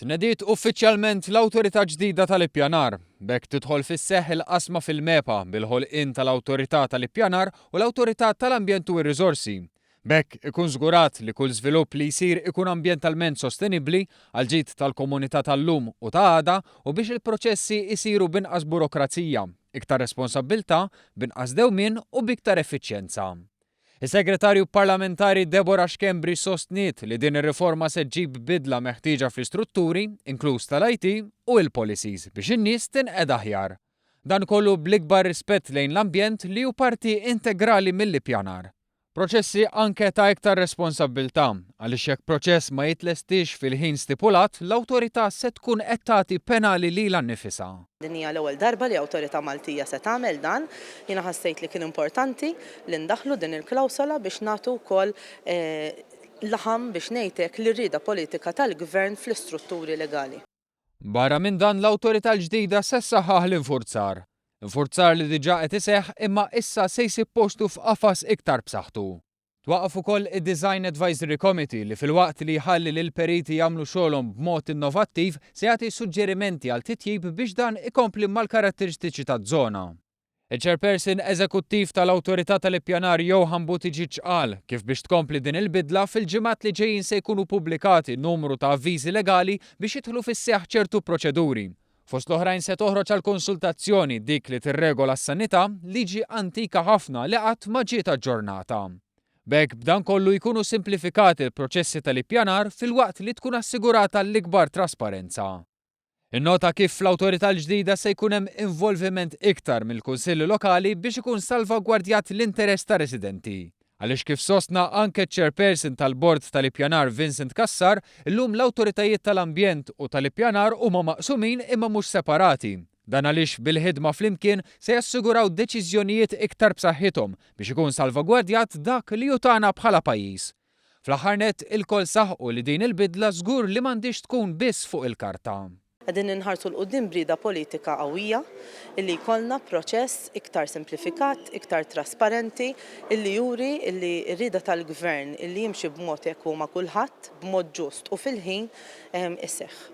Tnediet uffiċjalment l-Awtorità ġdida tal-Ippjanar. B'hekk tidħol fis-seħħ il-qasma fil-MEPA bil-ħolqien tal-Awtorità tal-Ippjanar u l-Awtorità tal-Ambjent u r-Riżorsi. B'hekk ikun żgurat li kull żvilupp li jsir ikun ambjentalment sostenibbli għall-ġid tal-komunità tal-lum u ta' għada u biex il-proċessi jsiru b'inqas burokrazija, iktar responsabbiltà, b'inqas dewmien u b'iktar effiċjenza. Is-Segretarju Parlamentari Deborah Schembri sostniet li din ir-riforma se ġġib bidla meħtieġa fl-istrutturi, inkluż tal-IT, u il-policies biex in-nies tinqeda aħjar. Dan kollu bl-ikbar rispett lejn l-ambjent li hu parti integrali mill-ippjanar. Proċessi anke ta' iktar responsabbiltà, għaliex jekk proċess ma jitlestix fil-ħin stipulat, l-awtorità se tkun qed tagħti penali lilha nnifisha. Din hija l-ewwel darba li awtorità Maltija se tagħmel dan. Jiena ħassejt li kien importanti li ndaħħlu din il-klawsola biex nagħtu wkoll laħam biex ngħid hekk lir-rieda politika tal-Gvern fl-istrutturi legali. Barra minn dan l-awtorità l-ġdida se ssaħħaħ l-infurzar. Infurzar li diġà qed iseħħ imma issa se jsib postu f'qafas iktar b'saħħtu. Twaqqaf ukoll id-Design Advisory Committee li filwaqt li jħalli lill-periti jagħmlu xogħolhom b'mod innovattiv se jagħti suġġerimenti għal titjib biex dan ikompli mal-karatteristiċi taż-żona. Iċ-Chairperson Eżekuttiv tal-Awtorità tal-Ippjanar Johann Buttigieg qal kif biex tkompli din il-bidla fil-ġimgħat li ġejjin se jkunu pubblikati numru ta' avviżi legali biex jidħlu fis-seħħ ċertu proċeduri. Fost l-oħrajn se toħroġ għal konsultazzjoni dik li tirregola s-sanità, liġi antika ħafna li qatt ma ġiet aġġornata. B'hekk b'dan kollu jkunu simplifikati l-proċessi tal-ippjanar filwaqt li tkun assigurata l-ikbar trasparenza. Innota kif fl-awtorità l-ġdida se jkun hemm involviment iktar mill-kunsilli lokali biex ikun salvagwardjat l-interess tar-residenti. Għaliex kif sostna anke ċ-Chairperson tal-Bord tal-Ippjanar Vincent Cassar, illum l-awtoritajiet tal-ambjent u tal-ippjanar huma maqsumin imma mhux separati. Dan għaliex bil-ħidma flimkien se jassiguraw deċiżjonijiet iktar b'saħħithom biex ikun salvagwardjat dak li hu tagħna bħala pajjiż. Fl-aħħar nett, ilkoll saħqu li din il-bidla żgur li m'għandhiex tkun biss fuq il-karta. Qegħdin inħarsu 'l quddiem b'rieda politika qawwija illi jkollna proċess iktar simplifikat, iktar trasparenti, illi juri illi r-rieda tal-Gvern illi jimxi b'mod ekwu ma' kulħadd, b'mod ġust u fil-ħin, iseħħ.